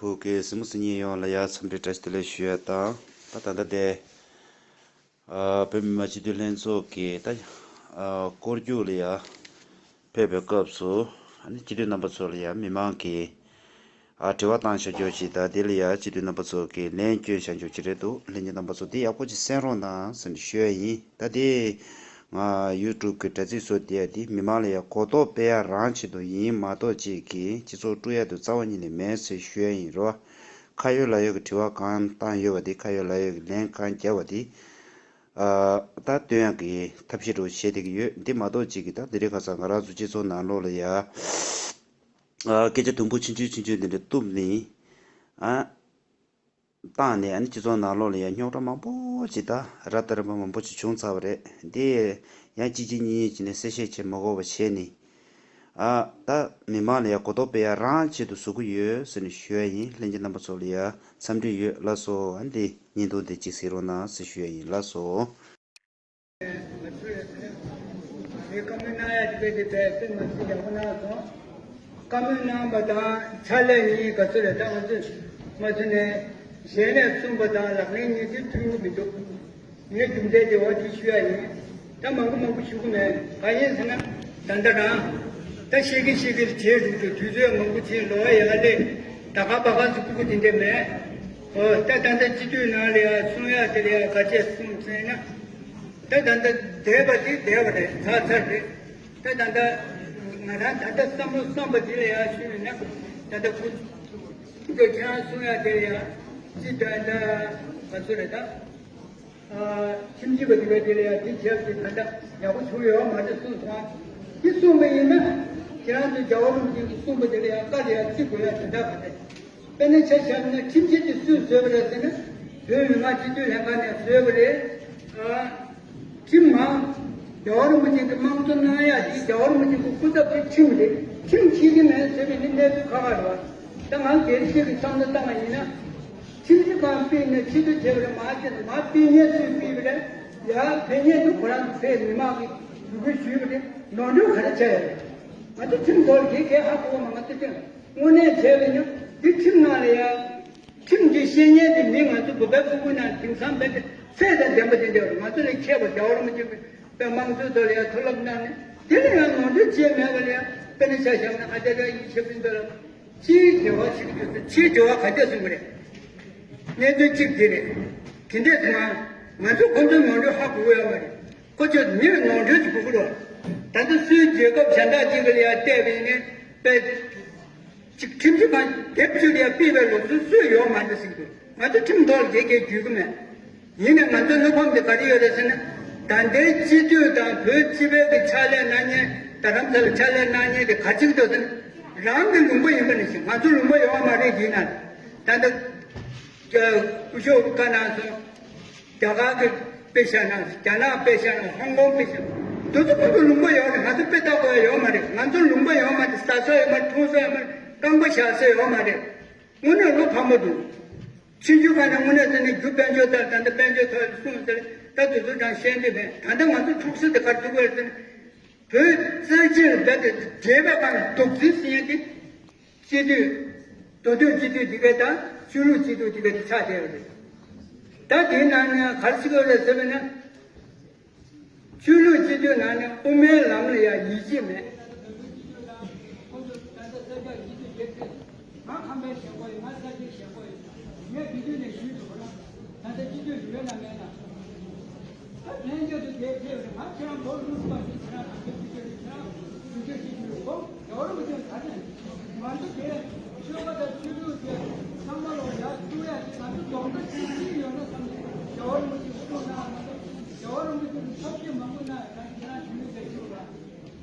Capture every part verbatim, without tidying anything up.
བོད་ཀྱི་གཟིགས་མོ་གཟིགས་མཁན་ཡོངས་ལ་ཡ་འཚམས་འདྲི་བཀྲ་ཤིས་བདེ་ལེགས་ཞུ་ཡ་དང་། ད་ད་ལྟ་དེ་ཨ་བོད་མི་མང་སྤྱི་འཐུས་ལྷན་ཚོགས་ཀྱི་ད་ཨ་སྐོར་རྒྱུགས་ལ་ཡ་ཕེབས་པའི་སྐབས་སུ། ཨ་ནི་སྤྱི་འཐུས་རྣམ་པ་ཚོ་ལ་ཡ་མི་མང་གིས་ཨ་དྲི་བ་བཏང་བཞག་རྒྱུ་ཞིག་དང་། དེ་ལ་ཡ་སྤྱི་འཐུས་རྣམ་པ་ཚོ་གིས་ལན་བསྐྱོན་བཞག་རྒྱུ་ཅིག་རེད་འདུག་ལྷན་རྒྱས་རྣམ་པ་ཚོ་དེ་ཡག་པོ་ཅིག་གསན་རོགས་གནང་ཟེར་ནས་ཞུ་ཡ་ཡིན། ད་དེ་ང་ཡུ་ཊུབ་གི་དྲ་ཚིགས་བཟོ་བསྡད་ཡ་དེ་མི་མང་ལ་ཡ་གོ་རྟོགས་སྤེལ་ཡ་རང་ཆེད་དུ་ཡིན་མ་གཏོགས་ཅིག་གིས་སྤྱི་ཚོགས་དཀྲུག་ཡ་དེ་རྩ་བ་ཉིད་ནས་མེད་ཟེར་ཞུ་ཡ་ཡིན་རོ། ཁ་ཡོད་ལག་ཡོད་ཀྱི་དྲི་བ་གང་བཏང་ཡོད་པ་དེ། ཁ་ཡོད་ལག་ཡོད་ཀྱི་ལན་གང་བརྒྱབ་པ་དེ། ཨ་ད་སྟོན་ཡག་གི་ཐབས་ཤེས་རུ་བྱེད་བསྡད་ཀྱི་ཡོད། འདི་མ་གཏོགས་ཅིག་གིས་ད་འདི་རིང་ཁ་སང་ང་རང་ཚོ་སྤྱི་ཚོགས་ནང་ལོགས་ལ་ཡ་ཨ་སྐད་ཆ་དུམ་བུ་ཆུང་ཆུང་ཆུང་ཆུང་འདི་འདྲ་གཏུབ་ནས་ཨ་བཏང་ནས། ཨ་ནི་སྤྱི་ཚོགས་ནང་ལོགས་ལ་ཡ་རྙོག་དྲ་མང་པོ་ཅིག་ད་ར་ད་ར་མང་པོ་ཅིག་བྱུང་ཚར་བ་རེད། འདི་ཡང་གཅིག་གཅིག་གཉིས་གཉིས་ཅིག་ནས་གསལ་བཤད་བྱེད་མ་དགོས་པ་བྱས་ནས། ཨ་ད་མི་མང་ལ་ཡ་གོ་རྟོགས་སྤེལ་ཡ་རང་ཆེད་དུ་བཟོ་གི་ཡོད་ཟེར་ནས་ཞུ་ཡ་ཡིན། ལྷན་རྒྱས་རྣམ་པ་ཚོ་ལ་ཡ་འཚམས་འདྲི་ཡོད། ལགས་སོ། ཨ་འདི་བརྙན་ཐུང་འདི་གཅིག་གཟིགས་རོགས་གནང་ཟེར་ཞུ་ཡ་ཡིན། ལགས་སོ། ངས་བཀའ་མོལ་གནང་ཡ་དེ་བས་དེ་བས་དཔེ་མ་སྲིད་ཡག་པོ་གནང་སོང་། བཀའ་མོལ་གནང་བ་དང་ཕྱག་ལས་གཉིས་ག་ཚོད་རེད། ད་ང་ཚོས་མ་ཚོད་ནས་ཞལ་ནས་གསུངས་པ་དང་ལག་ལེན་གཉིས་དེ་མཐུན་གྱི་མི་འདུག་ངས་རྒྱུ་མཚན་དེ་འོ་དེ་ཞུ་ཡ་ཡིན། ད་མང་པོ་མང་པོ་ཞུ་གི་མེད། གང་ཡིན་ཟེར་ན། ད་ལྟ་རང་ད་ཤེས་ཀྱི་ཤེས་ཀྱི་བྱེད་འགྲོ་འགྲོ་དུས་ཚོད་མང་པོ་ཕྱིན། ལོ་ཡག་ལས་ད་ག་པ་ག་ཚོད་སྤུ་གུ་དེ་འདྲས་མེད། ཨོ་ད་ད་ལྟ་སྤྱི་འཐུས་ནང་ལ་ཡ་གསུང་ཡ་དེ་ལ་ཡ་ག་ཚད་གསུང་ཟེར་ན། ད་ད་ལྟ་བསྡད་པ་དེ་བསྡད་པ་རེད། ཚར་ཚར་རེད། ད་ད་ལྟ་ང་རང་ད་ལྟ་བསམ་བློ་བསམ་པ་དེ་ལ་ཡ་ཞུས་ན། ད་ལྟ་ཁུ་ཁུ་ཚོ་ཁྱེད་རང་གསུང་ཡ་དེ་ལ་ཡ་ཅི་ད་ད་ག་ཚོད་རེད་ད། ཨ་ཁྲིམས་ཞིབ་པ་དེ་ག་དེ་ལ་ཡ་དེ་བྱས་ཏེ་ད་ལྟ་ཡག་པོ་བྱུང་ཡོད་མ་རེད་གསུངས་སོང་། དེ་གསུངས་པ་ཡིན་ན་ཁྱེད་རང་ཚོ་རྒྱལ་བ་རིན་པོ་ཆེ་གིས་གསུངས་པ་དེ་ལ་ཡ་བཀའ་ལ་ཡ་བརྩི་དགོས་ཡ་དོན་དག་ག་རེད། དཔེར་ན་ཆ་བཞག་ན་ཁྲིམས་ཆད་དེ་སུས་བཟོས་པ་རེད་ཟེར་ན། བོད་མི་མང་སྤྱི་འཐུས་ལྷན་ཁང་ནས་བཟོས་པ་རེད། ཨ་ཁྲིམས་མང་རྒྱལ་བ་རིན་པོ་ཆེ་གི་དམངས་གཙོ་གནང་ཡ་དེ་རྒྱལ་བ་རིན་པོ་ཆེ་གི་སྐུ་ཚབ་དེ་ཁྲིམས་རེད། ཁྲིམས་བྱེད་ཀྱི་མེད་ཟེར་བའི་ནི་གནས་ཚུལ་ཁག་ཁག་རེད་བ། ད་ང་སྒེར་གཅིག་གི་བསམ་བློ་བཏང་བ་ཡིན་ན། ཁྲིམས་ཞིབ་ཁང་སྤེལ་ནས་ཆེད་དུ་བྱས་པ་རེད་མ་ཟེར་ན། མ་སྤེལ་མཁན་སུས་སྤེལ་བ་རེད། ཡ་ཕན་ཉེས་དུ་ཁོ་རང་ཚོ་ཕེབས་མི་མང་གིས་འཇུ་སྐུལ་ཞུས་པ་རེད། ནོར་འཁྲུལ་ག་རེ་བྱས་ཡོད་རེད། ང་ཚོ་ཁྲིམས་ཐོག་ལ་དེ་གས་ཧ་གོ་བ་མ། ང་ཚོ་ཁྲིམས་དངོས་གནས་བྱས་པ་ཡིན་ན་འདི་ཁྲིམས་ནང་ལ་ཡ། ཁྲིམས་ཀྱི་བཤེས་གཉེན་དེ་མི་ང་ཚོ་བོད་པའི་སྤུ་གུ་ནང་དེང་སང་བོད་དེ་ཚད་དང་ལྡན་པ་དེ་འདྲ་བ། ང་ཚོ་ལས་མཁས་པ་རྒྱལ་བ་རིན་པོ་ཆེ་པའི་དམངས་གཙོའི་ཐོག་ལ་ཡང་མཐུ་ལམ་གནང་ནས། དེ་ལ་ཡང་ནོར་འཁྲུལ་བྱས་མེད་པ་ལ་ཡང་། དཔེར་ན་ཆ་བཞག་ན་ཨ་ཅཱརྱ་ཡེ་ཤེས་པཎྜི་ཏ་ལ་ཕྱིའི་འབྲེལ་བ་ཞིག་ཡོད་ཚེ། ཕྱིའི་འབྲེལ་བ་ག་འདྲ་བཟུང་གི་རེད། གནད་དོན་གཅིག་དེ་རེད། དེ་འདྲས་སོང་ང་། ང་ཚོ་ཁོ་ཚོའི་ནོར་འཁྲུལ་ཧ་གོ་གི་ཡོད་མ་རེད། ཁོ་ཚོས་མིར་ནོར་འཁྲུལ་ཞིག་གོ་གི་རེད། ད་ལྟ་སུའི་རྒྱལ་ཁབ་གཞན་དག་ཅིག་ལ་ཡང་བལྟས་པ་ཡིན་ནའི་དཔེ། ཅིག་ཁྲིམས་ཞིབ་ཁང་སྡེབ་བཅུག་ཡ་ཕུད་པའི་ལུགས་སྲོལ་སུས་ཡོད་མ་རེད་ཟེར་གྱི་འདུག་ང་ཚོ་ཁྲིམས་ཐོག་ལ་རྒྱལ་རྒྱལ་བརྒྱུད་ཀྱི་མེད། ཡིན་ནའི་ང་ཚོའི་བློ་ཕམ་དེ་ག་རེ་ཡོད་རེད་ཟེར་ན། ད་ལྟའི་སྤྱི་འཐུས་དང་བོད་སྤྱི་པའི་གི་ཕྱག་ལས་གནང་མཁན། རྡ་རམ་ས་ལ་ཕྱག་ལས་གནང་མཁན་དེ་ག་ཅིག་འདུག་ཟེར་ན། རང་གི་ལུང་པ་ཡིན་པ་ནང་བཞིན། ང་ཚོ་ལུང་པ་ཡོད་མ་རེད། ཡིན་ན་ད་ལྟ་སྐུ་ཞབས་བཀའ་གནང་སོང་། རྒྱ་གར་གྱི་དཔེ་བཞག་ན། རྒྱ་ནག་དཔེ་བཞག་ན། ཧོང་ཀོང་དཔེ་བཞག་ན། དེ་ཚོ་ཁོ་ཚོ་ལུང་པ་ཡོད་རེད། ང་ཚོ་དཔེ་ལྟ་དགོས་ཡ་ཡོད་མ་རེད། ང་ཚོ་ལུང་པ་ཡོད་མ་རེད། ཟ་ས་ཡོད་མ་རེད། འཐུང་ས་ཡོད་མ་རེད། རྐང་པ་བཞག་ས་ཡོད་མ་རེད། དངོས་གནས་བློ་ཕམ་པོ་འདུག་ཆིན་ཆུ་ཁ་ནས་དངོས་གནས་ཟེར་ནས་རྒྱུ་དཔལ་འབྱོར་ལྟར། ད་ལྟ་དཔལ་འབྱོར་ཐོག་ལ་གསུངས་ཟེར། ད་དེ་ཚོ་ཀྱང་ཤེས་འདོད་མེད། ད་ལྟ་ང་ཚོ་འཁྲུག་ས་དེ་ག་རེ་འདུག་ཟེར་ན། བོད་རྩ་ཆེན་ལ་རྦད་དེ་འདྲེས་པའི་སྒང་ལ་རྡོག་རྫིས་ཟེར་མཁན་དེ། སྤྱི་འཐུས། མདོ་སྟོད་སྤྱི་འཐུས་དེ་ག་དང་ཆོས་ལུགས་སྤྱི་འཐུས་དེ་ག་དེ་ཆགས་བསྡད་ཡོད་རེད། ད་དེའི་ནང་ནས་ག་རེ་ཟེར་དགོས་རེད་ཟེར་བ་ན། ཆོས་ལུགས་སྤྱི་འཐུས་ནང་ནས་དབུ་མའི་ལམ་ལ་ཡང་ཡིད་ཆེས་མེད། ད་ལྷན་རྒྱས་ཚོ་དེ་ཕེབས་རེད། ང་ཁྱེད་རང་བོད་ལུང་པ་ཞིག་ཁྱེད་རང་གི་ཕྱི་ཕྱོགས་རེད། ཁྱེད་རང་གི་ཕྱི་ཕྱོགས་ཞིག་ཡོད་གོ། རྒྱལ་བ་རིན་པོ་ཆེ་ག་རེ། ང་ཚོ་དེ་ཆོལ་ཁ་དང་ཆོས་ལུགས་དེ་ཚང་མ་ལོག་ཡར་བཅུག་ཡ་དེ། ང་ཚོ་རྡོག་རྩ་གཅིག་སྒྲིལ་ཡོད་ན་བསམ་ནས། རྒྱལ་བ་རིན་པོ་ཆེ་གསུངས་གནང་། ང་ཚོ་རྒྱལ་བ་རིན་པོ་ཆེ་གི་ཐབས་ཤེས་མང་པོ་གནང་ཡ། ད་ཁྱེད་རང་ཞུ་ཡིག་དེ་ཞུ་བ།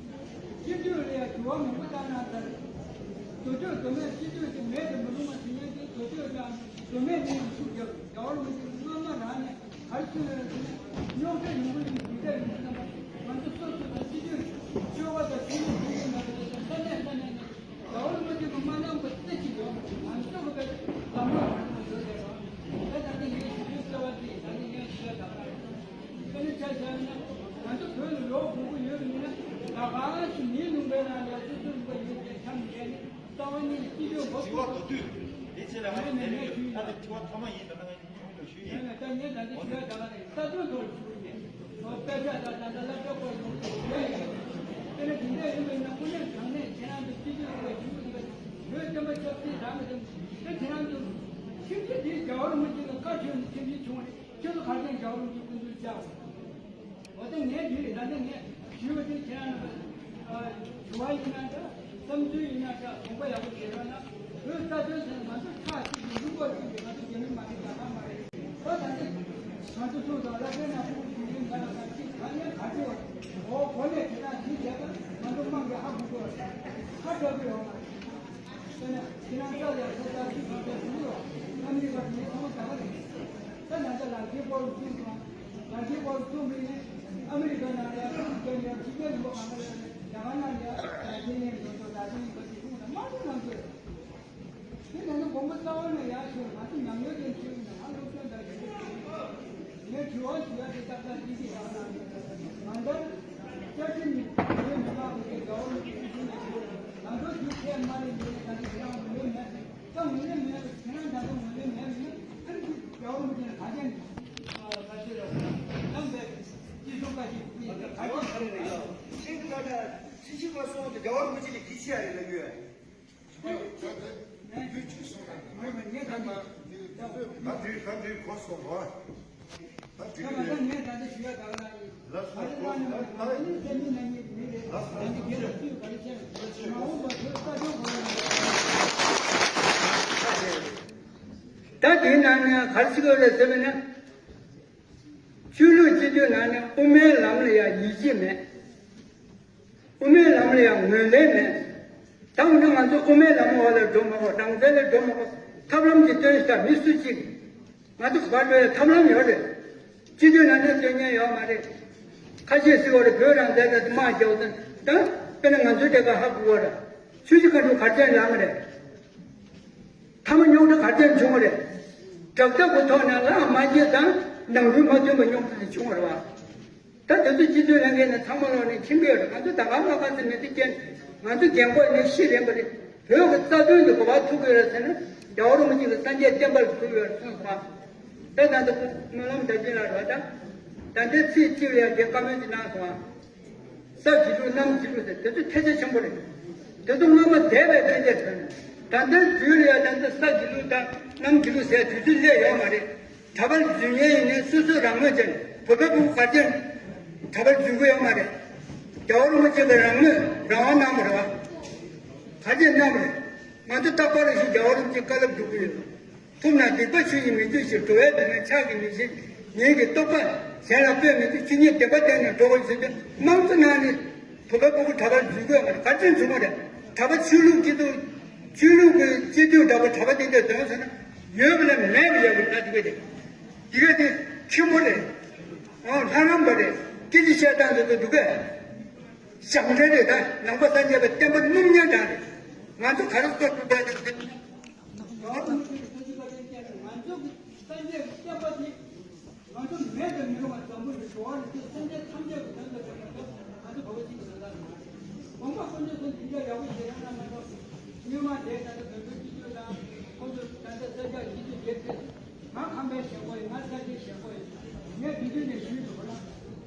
སྤྱི་འཐུས་ལ་ཡ་འགྱུར་བ་མང་པོ་བཏང་གནང་ཚར། མདོ་སྟོད་མདོ་སྨད་སྤྱི་འཐུས་དེ་མེད་དུ་མི་རུང་བ་དེ་ཡིན་ཏེ། མདོ་སྟོད་དང་མདོ་སྨད་གཉིས་ལ་ཤུགས་རྒྱབ། རྒྱལ་བ་རིན་པོ་ཆེ་སྔ་མ་རང་ནས་ག་རེ་གསུངས་ཡོད་ཟེར་ན། རྙོག་དྲ་ཡོང་གི་ཡོད་པ་རེད། ང་ཚོ་སོ་སོ་དང་སྤྱི་འཐུས་ཆོལ་ཁ་དང་ཆོས་ལུགས་གང་ཡིན་པ་རེད། ས་གནས་ས་གནས་ནས་རྒྱལ་བ་རིན་པོ་ཆེ་གི་མ་གནང་བ་རྩ་གཅིག་ཡོད་མ་རེད། ང་ཚོ་གི་ལམ་ལུགས་རང་ཡོད་རེད། ད་ད་ལྟ་ངས་ཞུ་རྩ་བ་དེ་ད་ནི་ངས་ཞུ་ཡ་ད་ག་རེད། དཔེར་ན་ཆ་བཞག་ན་ང་ཚོ་བོད་ལ་ལོ་དགུ་པོ་ཡོད་པ་ཡིན་ན། ད་གང་ཞིག་མིའི་ལུང་པའི་ནང་ལ་སོ་སོའི་ལུང་པ་ཡོད་པའི་ཁྱམས་བསྡད་ནས། རྩ་བ་ཉིད་ནས་སྤྱི་འཐུས་འགོ་ཚུགས་པ། ད་དེ་དྲི་བ་ཐོག་མ་ཡིན་ད་ན་ངས་ཉུང་དུ་ཞུས་ཡིན། ད་ངས་ད་ལྟ་ཞུ་ཡ་ད་ག་རེད། ས་ཁྱོན་ཐོག་ལ་ཞུ་གི་ཡིན། དཔེ་ཆ་དང་ད་ལྟ་སློབ་གྲྭ་སྐོར་ཞུ་གི་ཡིན། དེ་ནས་དེ་འདྲ་ཡིན་པའི་ན་དངོས་གནས་དྲང་གནས་ཁྱེད་རང་ཚོ་སྤྱི་འཐུས་སྐོར་ཞུ་གི་ཡིན། བོད་བསྟན་པ་ཆབ་སྲིད་དང་མི་འདྲ་དེ་ཁྱེད་རང་ཚོ་ཁྱིམ་གཞིས་དེའི་རྒྱལ་བ་རིན་པོ་ཆེ་ལ་བཀའ་བཅོལ་ནས་ཁྱིམ་གཞིས་བྱུང་བ་རེད། ཁྱེད་ཚོ་ག་རེ་བྱས་རྒྱལ་བ་རིན་པོ་ཆེ་སྐུ་མདུན་བཅར་བ། འོ་ད་ངས་འདི་རེད། ད་ནི་ངས་ཞུས་པ་དེ་ཁྱེད་རང་ལ་ཞུ་བ་ཡིན་ན་འདྲ། བསམ་ཚུལ་ཡིན་ན་འདྲ། དགོངས་པ་ཡག་པོ་བཞེས་རོགས་གནང་། བོད་རྩ་དོན་ཟེར་ན་ང་ཚོ་ཁྲག་གཅིག་གི་ལུང་པ་གཅིག་གི། ང་ཚོ་རྒྱ་མི་མ་རེད། རྒྱ་གར་མ་རེད། ད་ད་ནི་ང་ཚོ་ཚོ་དང་བླ་བྲེ་ནང་ཁུལ་གྱི་མི་ང་ལ་ང་གཅིག་གང་ཡང་ག་ཚོད་འོ་གོ་ནས་དེ་དང་དེ་བྱས་ན་ང་ཚོ་དམངས་ཀྱིས་ཧ་གོ་དགོས། ཧ་གོ་དགོས་ཡོད་མ་རེད། དེ་ནས་ཁྱེད་རང་ས་ལ་ས་ས་ཅིག་གང་ལྟར་ཞུ་རོགས། ཨ་མི་རི་ཀ་དེ་ཚང་མ་ག་པར་རེད། ད་ང་ཚོ་ལག་ཁྱེར་སྐོར་བཙུགས་སོང་། ལག་ཁྱེར་སྐོར་བཙུགས་པ་ཡིན་ན་ཨ་མི་རི་ཀ་ནང་ལ་ཕྱི་རྒྱལ་ནས་ཕྱི་རྒྱལ་ཡིན་པ་གང་ག་ལ་རྒྱ་གར་ནང་ལ་ལག་ཁྱེར་ནས་འགྲོ་ཚོ་ལག་ཁྱེར་ཡིན་པ་དེ་ཁུངས་དང་མ་ཁུངས་ནང་ཚོད། དེ་ནང་ཚོ་དགོངས་པ་རྩ་བ་ནས་ཡག་ཤོས། ང་ཚོ་ཉམས་མྱོང་ཅན་ཞིག་ཡིན་ན་ང་སློབ་སྦྱོང་དང་རིག་གནས་ངས་དྲི་བ་ཞུ་ཡ་དེ་ཏག་ཏག་ཅིག་ཅིག་ཡང་ན་ང་འདྲ་བཅའ་ཁྲིམས་ནི་བོད་མི་མང་གི་རྒྱལ་བ་རིན་པོ་ཆེ་ང་ཚོ་རྒྱུ་ཆད་མ་རེད། མི་རེད། ད་ནི་ཁྱེད་རང་ངོས་ལེན་མེད། ད་ངོས་ལེན་མེད། ཁྱེད་རང་ད་ལྟ་ངོས་ལེན་མེད་མིན་ན་ཨ་ནི་རྒྱལ་བ་རིན་པོ་ཆེ་ལ་ག་ཅན་ག་ཚོད་རེད། ནམ་བས་ཅི་གསུང་བཀའ་ཞིག་ག་ཅན་ག་རེ་རེད། ཤིང་གི་ད་ད་ཚིག་གཅིག་པ་སོང་དུ་རྒྱལ་བ་རིན་པོ་ཆེ་ལ་གིས་ཤི་ཡ་རེད་ལབ་ཡོད། ད་དེའི་ནང་ནས་ག་རེ་ཞིག་ཡོད་རེད་ཟེར་བ་ན། ཆོས་ལུགས་སྤྱི་འཐུས་ནང་ནས་དབུ་མའི་ལམ་ལ་ཡང་ཡིད་ཆེས་མེད། དབུ་མའི་ལམ་ལ་ཡང་ངོས་ལེན་མེད། ད་འོ་ན་ང་ཚོ་དབུ་མའི་ལམ་འོག་ལ་འགྲོ་མ་དགོས། དྲང་བདེན་ལ་འགྲོ་མ་དགོས། ཐབས་ལམ་ཅིག་སྟོན་ཤོག་མི་སུ་གཅིག་ང་ཚོ་ག་པར་འགྲོ་ཡ་ཐབས་ལམ་ཡོད་རེད། སྤྱི་འཐུས་ནང་ནས་སྟོན་མཁན་ཡོད་མ་རེད། ཁ་ཤས་ཟེར་བ་རེད། བོད་རང་བཙན་ཟེར་དེ་དམག་རྒྱག་དང་། ད་དཔེར་ན་ང་ཚོའི་དེ་ག་ཧ་གོ་བ་རེད། ཆུ་བཞི་སྒང་དྲུག་གར་བརྟེན་ཡོད་མ་རེད། མཐའ་མ་རྙོག་དྲ་ག་རེ་བྱུང་བ་རེད། དྲག་འཐབ་ཀྱི་ཐོག་ནས་ལངས་མ་རྒྱས་དང་ནང་ཁུལ་མ་མཐུན་པ་རྙོག་དྲ་དེ་བྱུང་བ་རེད་བ། ད་དེ་ཚོ་སྤྱི་འཐུས་ལྷན་རྒྱས་ནས་ཚང་མ་ལོག་ནས་ཁྱིམ་པའི་རེད། ང་ཚོ་ད་ག་མ་ག་ཚོད་མི་ཚེ་སྐྱེལ། ང་ཚོ་རྒན་གོག་ནས་ཤི་རན་པ་རེད། བོད་ཀྱི་རྩ་དོན་དུ་ག་པར་ཐུག་གི་ཡོད་རེད་ཟེར་ན། རྒྱལ་བ་རིན་པོ་ཆེ་གི་སངས་རྒྱས་བསྟན་པ་ལ་ཐུག་ཡོད་རེད་གསུངས་སོང་བ། ད་ད་ལྟ་སྨོན་ལམ་བདག་སྐྱིད་ལགས་རེད་བ། ད་ད་ལྟའི་ཚེས་གཅིག་ལ་ཡང་དེ་བཀའ་མོལ་ཅིག་གནང་སོང་བ། ས་གཅིག་ལུགས་གནམ་གཅིག་ལུགས་ཟེར་དེ་ཚོ་ཐལ་ཆ་ཆེན་པོ་རེད། དེ་ཚོ་སྔོན་མ་འདས་པའི་ཐལ་ཆ་རེད། ད་ལྟའི་དུས་ལ་ཡང་ད་ལྟ་ས་གཅིག་ལུགས་དང་གནམ་གཅིག་ལུགས་ཟེར་དུས་ཚོད་སླེབས་ཡོད་མ་རེད། གྲྭ་པ་འཛུལ་མཁན་ཡིན་ནའི་སོ་སོས་རང་མོས་བྱས་ནས་བོད་པའི་ཕྲུ་གུ་ག་ཚོད་གྲྭ་པ་འཛུལ་གི་ཡོད་མ་རེད། རྒྱལ་བ་རིན་པོ་ཆེ་གིས་རང་མོས་རང་དབང་གནང་བ་རེད་བ། ག་ཚོད་གནང་བ་རེད། ང་ཚོ་རྟག་པར་བཞིན་རྒྱལ་བ་རིན་པོ་ཆེ་བཀའ་སློབ་སྒྲུབ་ཀྱི་ཡོད། ཐུབ་ན་སྡིག་པ་ཆུ་ཡིས་མི་འཇུ་ཞིང་། འགྲོ་བའི་སྡུག་བསྔལ་ཕྱག་གིས་མི་བཞེས། ཉིད་ཀྱི་རྟོགས་པ་གཞན་ལ་སྤེལ་མི་འཇུག་ཆོས་ཉིད་བདེན་པ་བསྟན་ནས་འགྲོ་དགོས་ཟེར་དུས་དམངས་གཙོ་ནང་ནས་བོད་པའི་ཕྲུ་གུ་གྲྭ་པར་འཛུལ་དགོས་མ་རེད། ག་ཚོད་འཛུལ་དགོས་རེད། གྲྭ་པ་ཆོས་ལུགས་སྤྱི་འཐུས་ཆོས་ལུགས་ཀྱི་སྤྱི་འཐུས་འདྲ་པོ་གྲྭ་པ་དེ་འདྲ་འདོན་ཟེར་ན་ཡོད་པ་ལས་མེད་པ་ཡོད་པ་ད་དེ་ག་དེ་དེ་ག་དེ་ཆེན་པོ་རེད། ཨང་ལྷ་རམས་པ་རེད། སྐད་ཆ་བཤད་སྟངས་དེ་ཚོ་འདུག་གས། ཞབས་འདྲེན་རེད། ད་ནང་པ་སངས་རྒྱས་པའི་བསྟན་པ་སྣུམ་ཉལ་གྲངས་རེད། ང་ཚོ་ག་རེ་གསོ་ཐུབ་པ་རེད། རྒྱལ་བ་རིན་པོ་ཆེ་གི་ས་གཞི་བཀའ་དྲིན་བསྐྱངས་ནས་ང་ཚོ་གི་སངས་རྒྱས་ཀྱི་བསྟན་པ་འདི་ང་ཚོ་མེད་དུ་མི་རུང་བ་འཛམ་བུ་གླིང་འགྲོ་བ་རིགས་དྲུག་སེམས་ཅན་ཐམས་ཅད་ཀྱི་དོན་དུ་བྱས་པ་ང་ཚོ་བོད་པ་གཅིག་གི་ལ་དྭགས་མ་རེད། དགོངས་པ་དཀོན་མཆོག་གསུམ་གྱི་འཇའ་ཡག་པོ་ཞིག་རང་རང་མ་གཏོགས་སྔོན་མ་དེ་ད་ལྟ་བོད་པའི་སྤྱི་འཐུས་དང་ཁོང་ཚོ་ད་ལྟ་སེར་སྐྱ་སྤྱི་འཐུས་སྒེར་ཚོས། ང་ཁམས་པའི་ཞེན་ཁོག་ཡིན། ང་ས་སྐྱའི་ཞེན་ཁོག་ཡིན། ངས་དེ་དུས་ནས་ཞུས་འདུག་ན་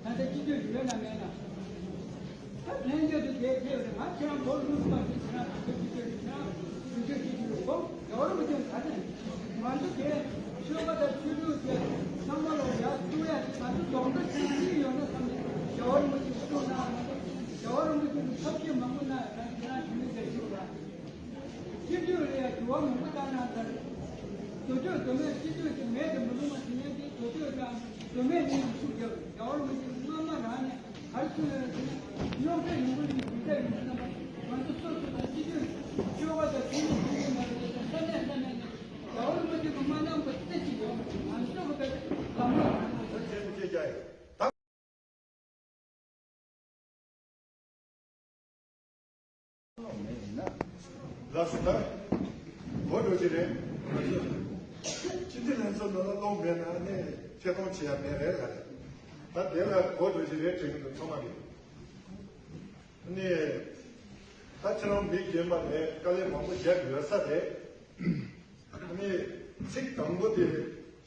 ད་ལྟ་སྤྱི་འཐུས་ཡོད་ན་མེད་ན། ད་ལྷན་རྒྱས་དུ་དེ་དེ་ཡོད་རེད། ང་ཁྱེད་རང་བོད་ལུགས་སུ་མ་ཞུས་ཁྱེད་རང་དེ་སྤྱི་འཐུས་རེད། ཁྱེད་རང་དུས་ཚོད་ཅིག་ཞུས་རེད་གོ་རྒྱལ་བ་རིན་པོ་ཆེ་ག་ནས་ང་ཚོ་དེ་ཆོལ་ཁ་དང་ཆོས་ལུགས་དེ་ཚང་མ་ལ་ཡར་བཙུགས་ཡ་དེ་ང་ཚོ་རྡོག་རྩ་ཆེན་པོ་ཡོད་ན་བསམ་ནས་རྒྱལ་བ་རིན་པོ་ཆེ་གསུངས་གནང་། རྒྱལ་བ་རིན་པོ་ཆེ་གི་ཐབས་ཤེས་མང་པོ་གནང་ཡ་ད་ཁྱེད་རང་དེ་མི་བྱེད་ཞུ་བ། སྤྱི་འཐུས་ལ་ཡང་འགྱུར་བ་མང་པོ་བཏང་གནང་ཚར། མདོ་སྟོད་མདོ་སྨད་སྤྱི་འཐུས་ཀྱི་མེད་དུ་མི་རུང་བ་དེ་ཡན་དེ་མདོ་སྟོད་དང་མདོ་སྨད་གཉིས་ལ་ཤུགས་རྒྱབ། རྒྱལ་བ་རིན་པོ་ཆེ་སྔ་མ་རང་ནས་ག་རེ་གསུངས་ཡོད་ཟེར་ན། རྙོག་དྲ་ཡོང་གི་རེད། འདི་འདྲ་ཡོང་གི་རེད། ང་ཚོ་སོ་སོ་དང་སྤྱི་འཐུས་ཆོལ་ཁ་དང་ཆོས་ལུགས་མཐུན་སྒྲིལ་མེད་པ་དེ་ཚོ་ས་གནས་ས་གནས་ནས་རྒྱལ་བ་རིན་པོ་ཆེ་གི་མ་གནང་པ་རྩེ་གཅིག་ཡོད་མ་རེད། ང་ཚོ་གི་ལམ་ལུགས་རང་རེད། ལགས་སོ། ད་གོ་འགྲོ་གི་རེད། སྤྱི་འཐུས་ལྷན་ཚོགས་ནང་ལ་སློབ་མེད་ན་ནི་ཆེ་མཐོང་བྱེད་ཡ་མེད་རེད་ལ་རེད། ད་དེ་ལ་གོ་འགྲོ་གི་རེད་དྲན་གྱི་འདུག་ཚང་མ་གིས་ནི། ད་ཁྱེད་རང་མི་རྒན་པ་རེད། དཀའ་ལས་མང་པོ་བརྒྱབ་ཡོད་ས་རེད། ནི་ ཚིག་དང་པོ་དེ་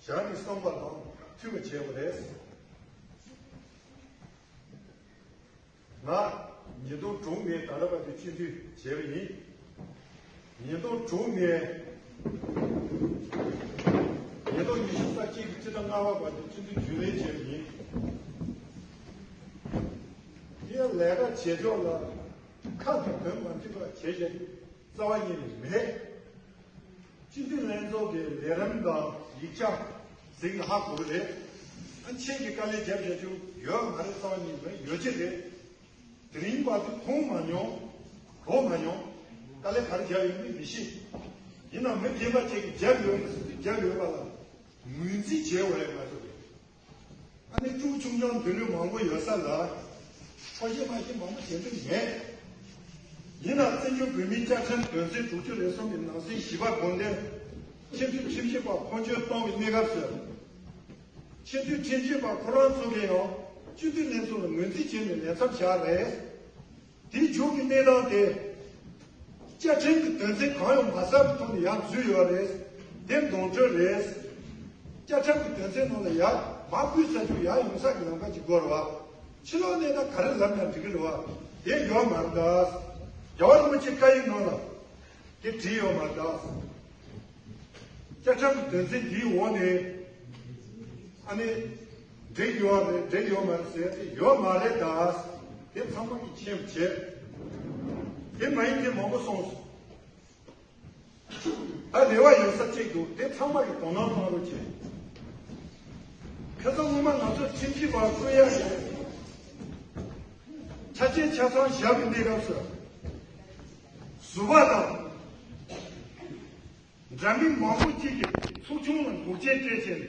བཞག་ནས་གསུངས་པ་དང་མཐུན་པ་བྱས་པ་རེད། ང་ཉིས་སྟོང་དྲུག་ནས་ད་ལྟ་བར་དུ་སྤྱི་འཐུས་བྱས་པ་ཡིན། ཉིས་སྟོང་དྲུག་ནས་ཉིས་སྟོང་ཉི་ཤུ་རྩ་གཅིག་གི་སྤྱི་ཟླ་ལྔ་པ་བར་དུ་སྤྱི་འཐུས་རྒྱུན་ལས་བྱས་པ་ཡིན། དེ་ལས་ཀ་བྱེད་ཕྱོགས་ལ་ཁ་དང་དོན་མ་མཐུན་པ་བྱས་བཞག་རྒྱུ་རྩ་བ་ཉིད་ནས་མེད། སྤྱི་འཐུས་ལྷན་ཚོགས་ཀྱི་ལས་རིམ་དང་ཡིག་ཆ་གཟིགས་ན་ཧ་གོ་གི་རེད། ཨ་ཁྱེད་ཀྱིས་དཀའ་ལས་བརྒྱབ་བཞག་རྒྱུ་ཡོད་མ་རེད། རྩ་བ་ཉིད་ནས་ཡོད་ཀྱི་རེད། དེ་རིང་བར་དུ་མཐོང་མ་མྱོང་། གོ་མ་མྱོང་། དཀའ་ལས་ག་རེ་བརྒྱབ་ཡོད་མེད་མི་ཤེས། ཡིན་ནའང་མི་སྡེ་པ་ཅིག་གིས་བརྒྱབ་ཡོད་མེད་ཟེར་དུས་བརྒྱབ་ཡོད་པ་ལ་ངོས་འཛིན་བྱས་པ་རེད་མ་གཏོགས། ཨ་ནི་ཅུང་ཆུང་ཆུང་མདུན་ལམ་མང་པོ་ཡོད་ས་ལ་ཁོ་ཤེས་མ་ཤེས་མང་པོ་བྱེད་འདོད་མེད། ཡིན་ནའང་བཙན་བྱོལ་བོད་མིའི་བཅའ་ཁྲིམས་དོན་ཚན་དྲུག་ཅུ་རེ་གསུམ་གྱི་ནང་གསེས་བཞི་པ་དགོངས་དོན་ཆེས་མཐོའི་ཁྲིམས་ཞིབ་པ་འཕོ་འགྱུར་བཏང་བའི་གནས་སྐབས་སུ། ཆེས་མཐོའི་ཁྲིམས་ཞིབ་པ་ཁོ་རང་ཚོ་གིས་ཡང་སྤྱི་འཐུས་ལྷན་ཚོགས་ལ་ངོས་འཛིན་བྱས་ནས་ལས་ཚབ་བཞག་རེད། དེའི་མཇུག་གི་གནས་སྟངས་དེ། བཅའ་ཁྲིམས་ཀྱི་དོན་ཚན་གང་ཡང་མ་གསལ་བའི་ཐོག་ནས་ཡར་འཛུལ་ཡོད་རེད། དེ་ནོར་འཁྲུལ་རེད། བཅའ་ཁྲིམས་ཀྱི་དོན་ཚན་ནང་ལ་ཡར་མར་བཀོད་ཚར་རྒྱུ་ཡར་ཡོང་ས་ཀྱི་ལམ་ཁ་ཅིག་དགོས་རེད་བ། ཕྱི་ལོགས་གནས་སྟངས་ག་རེ་ལབ་ན་འགྲིག་གི་རེད་བ། དེ་ཡོད་མ་རེད་ད། རྒྱལ་བ་རིན་པོ་ཆེ་བཀའ་ཡིག་ནང་ལ་དེ་བྲིས་ཡོད་མ་རེད་ད། བཅའ་ཁྲིམས་ཀྱི་དོན་ཚན་འདིའི་འོག་ནས་ཨ་ནི་འགྲིག་ཡོད་རེད་འགྲིག་ཡོད་མ་རེད་ཟེར་ཏེ་ཡོད་མ་རེད་ད། དེ་ཚང་མ་གིས་མཁྱེན་པ་བྱས། དེ་མ་ཡིན་དེ་མང་པོ་གསུངས་སོང་། ད་རེ་བ་ཡོད་ས་གཅིག་འདུག་དེ་ཚང་མ་གིས་དོ་སྣང་གནང་རོགས་བྱས། ཁ་སང་སྔོན་མ་ང་ཚོ་ཁྲིམས་ཞིབ་པ་བསྐོ་ཡག་གི་ཆ་རྐྱེན་ཆ་ཚང་བཞག་པའི་གནས་སྐབས་སུ། ཟུར་པ་དང་། འདྲ་མིན་མང་པོ་གཅིག་གིས་ཚོགས་ཆུང་ལ་འགོག་རྐྱེན་སྤྲད་བྱས་ནས།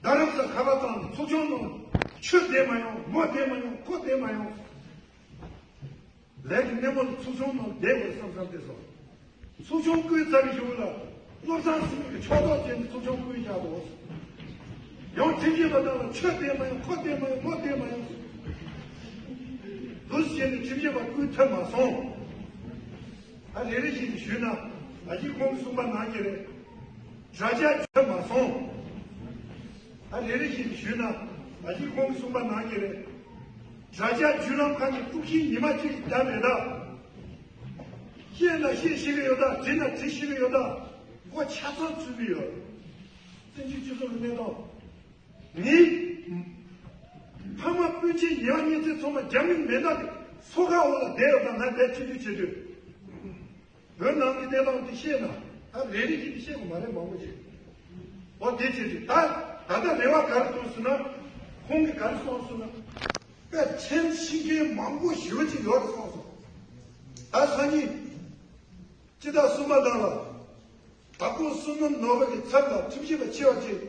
རྡ་རམ་ས་ཁ་པར་བཏང་ནས་ཚོགས་ཆུང་ནང་ཆོས་བསྡད་མ་ཡོང་མོ་བསྡད་མ་ཡོང་ཁོ་བསྡད་མ་ཡོང་། ལས་ཀྱི་སྣེ་མོ་ལ་ཚོགས་ཆུང་ནང་བསྡད་དགོས་བསམ་བསམ་བསྡད་སོང་། ཚོགས་ཆུང་བསྐོས་ཚར་བའི་གཞུག་ལ་བློ་བཟང་སེང་གེ་ཕྱོགས་གཏོགས་བྱས་ནས་ཚོགས་ཆུང་བསྐོས་བཞག་འདུག་ཡང་ཁྲིམས་ཞིབ་པ་རྣམས་ལ་ཆོས་བསྡད་མ་ཡོང་ཁོ་བསྡད་མ་ཡོང་མོ་བསྡད་མ་ཡོང་། འདུག་སེ་བྱས་ནས་ཁྲིམས་ཞིབ་པ་བསྐོས་ཐུབ་མ་སོང་། ད་རེ་རེ་བཞིན་ཞུས་ན་ད་གིན་ཁོང་གིས་གསུངས་པ་ནང་བཞིན་རེད། དྲ་རྒྱ་བརྒྱུད་མ་སོང་། ད་རེ་རེ་བཞིན་ཞུས་ན་ད་གིན་ཁོང་གིས་གསུངས་པ་ནང་བཞིན་རེད། དྲ་རྒྱ་བརྒྱུད་ལམ་ཁག་གི་དཀྲུག་ཤིང་ཉི་མ་གཅིག་བརྒྱབ་མེད་ད། བཤད་ན་བཤད་ཤེས་ཀྱི་ཡོད་ད། བྲིས་ན་བྲིས་ཤེས་ཀྱི་ཡོད་ད། མགོ་ཆ་ཚང་ཚུད་ཀྱི་ཡོད། བཙན་བྱོལ་སྤྱི་ཚོགས་ཀྱི་གནས་སྟངས། ངས་ཕ་མ་སྤུན་མཆེད་ཉེ་བ་གཉེན་ཚན་ཚང་མ་རྒྱ་མི་མེ་མདའ་གི་སོ་ཁ་འོག་ལ་བསྡད་ཡོད་ད། ང་བསྡད་ཁྲིམས་གཅོད་བྱེད་དུས། བོད་ནང་གི་གནས་སྟངས་དེ་ཤེས་ན་ད་རེ་རེ་བཞིན་དུ་ཤེས་དགོས་མ་རེད་མང་པོ་ཞིག་འོ་དེ་བྱེད་དུས་ད་ད་ལྟ་རེ་བ་ག་རེ་བཏོན་སོང་ན། ཁོང་གིས་ག་རེ་གསུངས་སོང་ན། དཔེ་ཁྲིམས་ཤེས་མཁན་མང་པོ་ཞེ་པོ་ཅིག་ཡོད་རེད་གསུངས་སོང་། ད་སང་ཉིན་སྤྱི་ཟླ་གསུམ་པ་ནང་ལ། ད་ཁོང་བསོད་ནམས་ནོར་བུ་གི་ཚབ་ལ་ཁྲིམས་ཞིབ་པ་ཆེ་བ་ཅིག་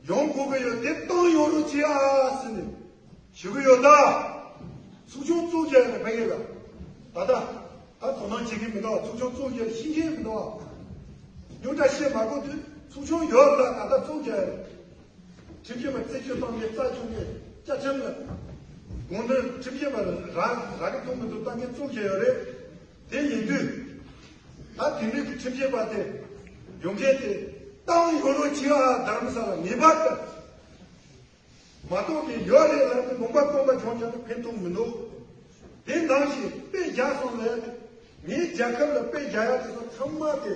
ཡོང་དགོས་ཀྱི་ཡོད། དེ་བཏང་ཡོང་རོགས་བྱེད་ཨ་ཟེར་ནས་ཞུ་གི་ཡོད་ད། ཚོགས་ཆུང་བཙུགས་བྱས་ནས་ཕ་གི་ལ་ད་ལྟ་ད་དོ་སྣང་བྱེད་ཀྱི་མི་འདུག་ཚོགས་ཆུང་བཙུགས་བྱས་ཤེས་ཀྱི་མི་འདུག་རྙོག་དྲ་བཤད་མ་དགོས་དུས་ཚོགས་ཆུང་ཡོད་ལ་ད་ལྟ་བཙུགས་བྱས། ཁྲིམས་ཞིབ་པ་རྩད་གཅོད་གཏོང་མཁན་རྩད་གཅོད་མཁན་བཅའ་ཁྲིམས་ལ་དགོངས་དོན་ཁྲིམས་ཞིབ་པ་རང་རང་གི་ཐུགས་མི་འདུག་གཏོང་མཁན་བཙུགས་བྱས་ཡོད་རེད། དེ་ཡིན་དུས། ད་དེ་འདྲའི་གི་ཁྲིམས་ཞིབ་པ་དེ་ཡོང་མཁན་དེ་བཏང་ཡོང་རོགས་བྱེད་ཨ། རྡ་རམ་ས་ལ་ངེས་པར་དུ་མ་གཏོགས་ཀྱི་ཡོད་རེད་ལབ་ནས་ལུང་པ་སྟོང་པ་བྱུང་ཀྱང་ཕན་ཐོགས་མི་འདུག་དེ་ནང་བཞིན་དཔེ་བཞག་སོང་ལབ་ནས་ངའི་རྒྱལ་ཁབ་ལ་དཔེ་བཞག་ཡག་དེ་ཚོ་ཚང་མ་དེ་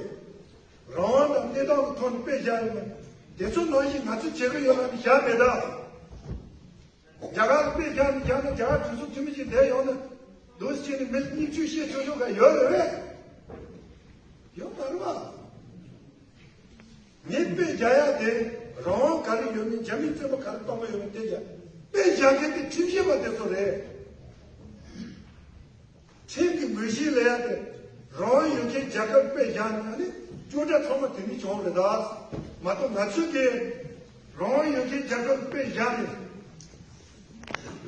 རང་དབང་དང་གནས་སྟངས་ཀྱི་ཐོག་ནས་དཔེ་བཞག་ཡོད་མ་རེད། དེ་ཚོ་ནང་བཞིན་ང་ཚོས་བྱེད་ཀྱི་ཡོད་ལབ་ནས་བཞག་མེད་ད། རྒྱ་གར་དཔེ་རྒྱག་ནས་རྒྱག་ནས་རྒྱ་གར་གྲོས་ཚོགས་འཐུས་མི་ཞིག་བསྡད་ཡོང་ན་འདུག་སེ་བྱས་ནས་མི་ལ་སྙིང་བཅུད་བཤད་ཆོག་ཆོག་ག་ཡོད་རེད་བས། ཡོད་མ་རེད་བ། ངས་དཔེ་རྒྱག་ཡག་དེ་རང་དབང་ག་རེ་ཡོད་མིན་རྒྱ་མིས་བཙན་པོ་ག་རེ་གཏོང་གི་ཡོད་མིན་དེ་རྒྱག་དཔེ་རྒྱག་མཁན་དེ་ཁྲིམས་ཞིབ་པ་དེ་ཚོ་རེད། ཁྲིམས་ཀྱི་ངོས་བཞེས་ལས་ཡག་དེ་རང་དབང་ཡོད་མཁན་རྒྱལ་ཁབ་དཔེ་བཞག་ནས་ཨ་ནི་སྐྱོན་ཆ་ཚང་མ་དེ་ནས་བྱུང་རེད་ད། མ་གཏོགས་ང་ཚོས་དེ་རང་དབང་ཡོད་མཁན་རྒྱལ་ཁབ་དཔེ་བཞག་ནས་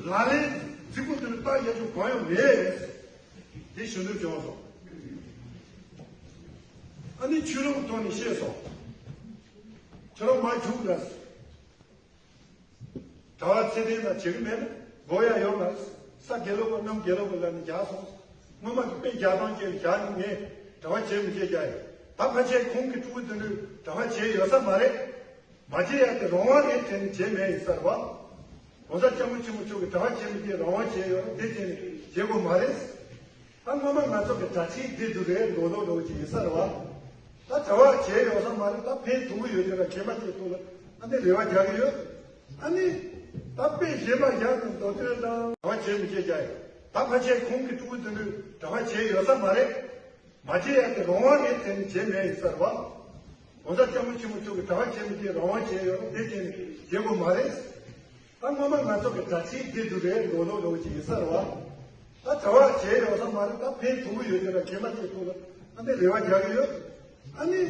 ལག་ལེན་རྫིག་པོ་དེ་ལ་བལྟ་ཡག་ཆོག་གང་ཡང་མེད། དེ་ཞུ་འདོད་བྱུང་སོང་། ཨ་ནི་ཆོས་ལུགས་ཐོག་ནས་བཤད་སོང་། ཁྱོད་རང་མ་བྱུང་འདྲ། གྲྭ་པ་ཚེ་བརྟན་ལ་བྱེད་ཀྱི་མེད་ན་དགོས་ཡ་ཡོད་མ་རེད། ས་དགེ་ལུགས་པ་གནམ་དགེ་ལུགས་པ་ལ་ནི་རྒྱག་སོང་། སྔོན་མ་གི་དཔེ་རྒྱག་སྟངས་ཅན་བཞག་ནི་ངས་གྲྭ་པ་བྱེད་མི་བྱེད་རྒྱག་ཡོད། ད་ཕལ་ཆེར་ཁོང་གི་ཕྲུ་གུ་དེ་འདྲའི་གྲྭ་ གྲྭ་པ་བྱས་ཡོད་ས་མ་རེད། མ་བྱེད་ཡ་དེ་རང་དབང་རེད་དྲན་ནས་བྱས་མེད་ཡིན་ས་རེད་བ། ༸གོང་ས་༸སྐྱབས་མགོན་ཆེན་པོ་མཆོག་གིས་གྲྭ་པ་བྱེད་མི་དེ་རང་དབང་བྱས་ཡོད་རེད་དེ་དྲན་ནས་བྱེད་དགོས་མ་རེད། ད་སྔོན་མ་ང་ཚོ་གི་གྲྭ་ཆས་འདི་འདུག་རེད་ལོ་ལོ་ལོ་ཅིག་ཡིན་ས་རེད་བ། ད་གྲྭ་པ་བྱས་ཡོད་ས་མ་རེད། ད་ཕན་ཐོགས་ཀྱི་ཡོད་དེ་ལ་མཁས་པ་ཚོའི་ཐོག་ལ་ཨ་ནི་རེ་བ་རྒྱག་གི་ཡོད། ཨ་ནི་ད་དཔེ་གཞན་པ་རྒྱག་ནས་མདོ་སྟོད་དང་གྲྭ་པ་བྱས་མི་བྱེད་རྒྱག་ཡོད། ད་ཕལ་ཆེར་ཁོང་གི་ཕྲུ་གུ་དེ་ཚོས་གྲྭ་པ་བྱས་ཡོད་ས་མ་རེད། མ་བྱེད་ཡ་དེ་རང་དབང་རེད་དྲན་ནས་བྱས་མེད་ཡིན་ས་རེད་བ། ༸གོང་ས་༸སྐྱབས་མགོན་ཆེན་པོ་མཆོག་གིས་གྲྭ་པ་བྱེད་མི་དེ་རང་དབང་བྱས་ཡོད་རེད་དེ་བྱས་ནས་བྱེད་དགོས་མ་རེད། ད་སྔོན་མ་ང་ཚོ་གི་གྲྭ་ཆས་འདི་འདུག་རེད་ལོ་ལོ་ལོ་ཅིག་ཡིན་ས་རེད་བ། ད་གྲྭ་པ་བྱས་ཡོད་ས་མ་རེད། ད་ཕན་ཐོགས་ཀྱི་ཡོད་དེ་ལ་མཁས་པ་ཚོའི་ཐོག་ལ་ཨ་ནི་རེ་བ་རྒྱག་གི་ཡོད། ཨ་ནི་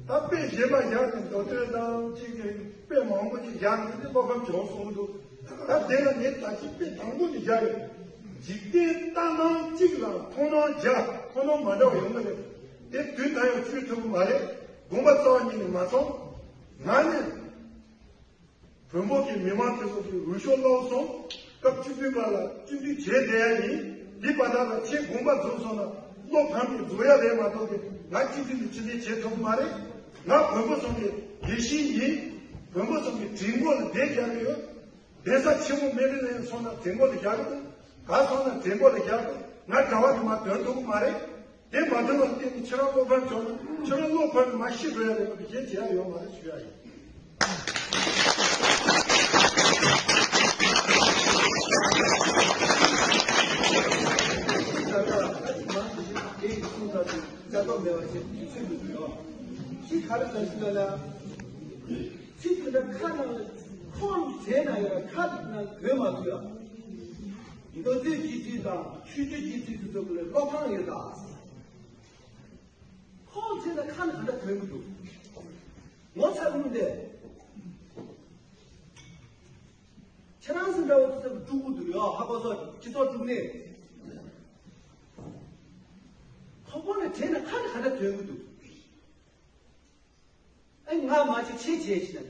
ད་དཔེ་གཞན་པ་རྒྱག་ནས་མདོ་སྟོད་དང་གཅིག་གི་དཔེ་མང་པོ་ཅིག་རྒྱག་ནས་འདི་བློ་ཕམ་བྱུང་སོང་འདུག་ད་དེ་ལ་ངས་ད་ཅི་དཔེ་དང་པོ་ནས་བཞག་ཡོད། འཇིག་རྟེན་ལྟ་སྣང་གཅིག་ལ་མཐོང་སྣང་བརྒྱ། མཐོང་སྣང་མ་འདྲ་བ་ཡོང་གི་རེད། དེ་དུས་ད་ཡང་བཅོས་ཐུབ་ཀྱི་མ་རེད། དགོངས་པ་རྩ་བ་ཉིད་ནས་མ་ཚོམས། ང་ནི་བོན་པོ་གི་མི་མང་དེ་ཚོ་གི་འོས་ཤོག་སློག་སོང་། སྐབས་བཅུ་བདུན་པ་ལ་བཅུ་བདུན་བྱས་བསྡད་ཡ་ཡིན། འདི་པ་ད་ལ་ཁྱེད་དགོངས་པ་རྫོགས་སོང་ན་བློ་ཕམ་གྱི་རྫོགས་ཡ་རེད་མ་གཏོགས་གི་ང་བཅུ་བདུན་ནས་ཕྱིར་འཐེན་བྱེད་ཐུབ་ཀྱི་མ་རེད། ང་བོན་པོ་ཚོ་གི་ཡིད་བཞིན་ཡིན། བོན་པོ་ཚོ་གི་དྲན་སྐུལ་ལ་བསྡད་རྒྱག་གི་ཡོད། གདན་ས་ཆེན་མོ་སྨན་རི་ལ་ཡང་སོང་ན་དྲན་སྐུལ་ལ་བཞག་གི་འདུག་ག་སོང་ན་དྲན་སྐུལ་ལ་བཞག་གི་འདུག་ང་གྲྭ་པ་དེ་མར་ཐོན་ཐུབ་ཀྱི་མ་རེད། དེ་མ་ཐོན་པར་བརྟེན་ནས་ཁྱེད་རང་བློ་ཕམ་བྱུང་ན་ཁྱེད་རང་བློ་ཕམ་ནས་མར་ཤི་འགྲོ་ཡ་རེད་མ་གཏོགས་གཞན་བྱེད་ཡ་ཡོད་མ་རེད་ཞུ་ཡ་ཡིན། ཚིག་ག་རེ་ལབ་ཟིན་ལ། ཚིག་དེ་འདྲ་ཁ་ནང་ལ་ཁོང་བྱས་ན་ཡང་ཁ་ནང་གོ་མ་ཐུབ་ཡ། མདོ་སྟོད་སྤྱི་འཐུས་དང་ཆོས་བརྒྱུད་སྤྱི་འཐུས་དེ་ཚོ་ལ་བློ་ཕམ་ཡོད་ད། ཁོང་བྱས་ན་ཁ་ནང་ག་འདྲ་གོ་གི་འདུག་ངོ་ཚ་གི་མི་འདུག་ཁྱེད་རང་ཚོ་འདྲ་བོ་དེ་ཚོ་དཀྲུག་གི་འདུག་ཡ། ཧ་གོ་སོང་། སྤྱི་ཚོགས་དཀྲུག་ནས། ཁོ་བོ་ནས་དྲན་ན་ཁ་ནས་ག་འདྲ་དོན་གི་འདུག་ཨེ་ང་མ་བྱེད་ཁྱེད་བྱེད་ཞེས་ན།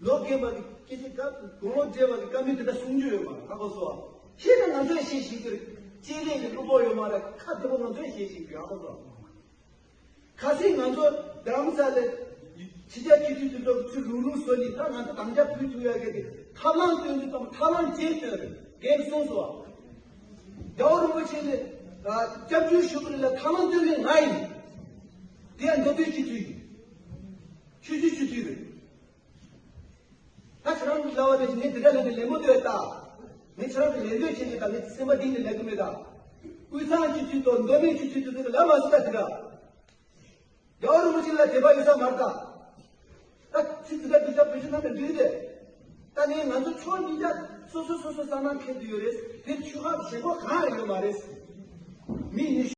ལོ་རྒན་པ་གི་སྐད་ཆ་བཀའ་དགུང་ལོ་བགྲེས་པ་གི་བཀའ་མོལ་དེ་འདྲ་གསུང་རྒྱུ་ཡོད་མ་རེད། ཧ་གོ་སོང་། ཁྱེད་ནས་ང་ཚོས་བཤད་ཤེས་ཀྱི་རེད། སྤྱི་ལས་ཀྱི་གླུ་བོ་ཡོད་མ་རེད། ཁ་བདེ་པོ་ང་ཚོས་བཤད་ཤེས་ཀྱི་ཡོད། ཧ་གོ་སོང་། ཁ་སང་ང་ཚོ་རྡ་རམ་ས་ལའི་ཕྱི་རྒྱལ་སྤྱི་འཐུས་དེ་ཚོ་ཚུར་ལུང་ལུང་བཟོ་ནས་ད་ང་ཚོ་དམ་བཅའ་ཕུལ་ཐུབ་ཡ་གི་དེ་ཐབས་ལམ་སྟོན་རྒྱུ་དང་ཐབས་ལམ་བྱེད་སྟོན་རེད། རྒན་གསུངས་སོང་། རྒྱལ་བ་རིན་པོ་ཆེ་ནས་སྐྱབས་བཅོལ་ཞུ་གི་རེད་ལ་ཐབས་ལམ་སྟོན་མཁན་ང་ཡིན། དེ་ཡང་མདོ་སྟོད་སྤྱི་འཐུས་ཡིན། ཆོས་བརྒྱུད་སྤྱི་འཐུས་རེད། ད་ཁྱེད་རང་གི་ལབ་པ་དེ་ངས་དེ་འདྲ་ལབ་ནས་ལེན་མི་འདུག་ད། ངས་ཁྱེད་རང་གི་ལན་འདེབས་བྱེད་ཀྱི་ད། ངས་སེམས་པ་གཏིང་ནས་ལབ་གི་མེད་ད། དབུས་གཙང་སྤྱི་འཐུས་དང་མདོ་སྨད་སྤྱི་འཐུས་དེ་ཚོ་གི་ལབ་མ་སོང་ད་དེ་འདྲ། རྒྱལ་བ་རིན་པོ་ཆེ་ལ་དད་པ་ཡོད་ས་མ་རེད་ད། ད་ཚིག་འདི་འདྲ་འདི་འདྲ་བོད་ཕྱི་ནང་དུ་འདུས་ཏེ། ད་ནས་ང་ཚོ་ཕྱོགས་གཉིས་ཀ་སོ་སོ་སོ་སོ་བསམ་ན་ཁེལ་དུ་ཡོད་རེད། དེ་ཆོལ་ཁ་ཞེ་པོ་གང་ཡང་ཡོད་མ་རེད། མི་ཉི་ཤུ།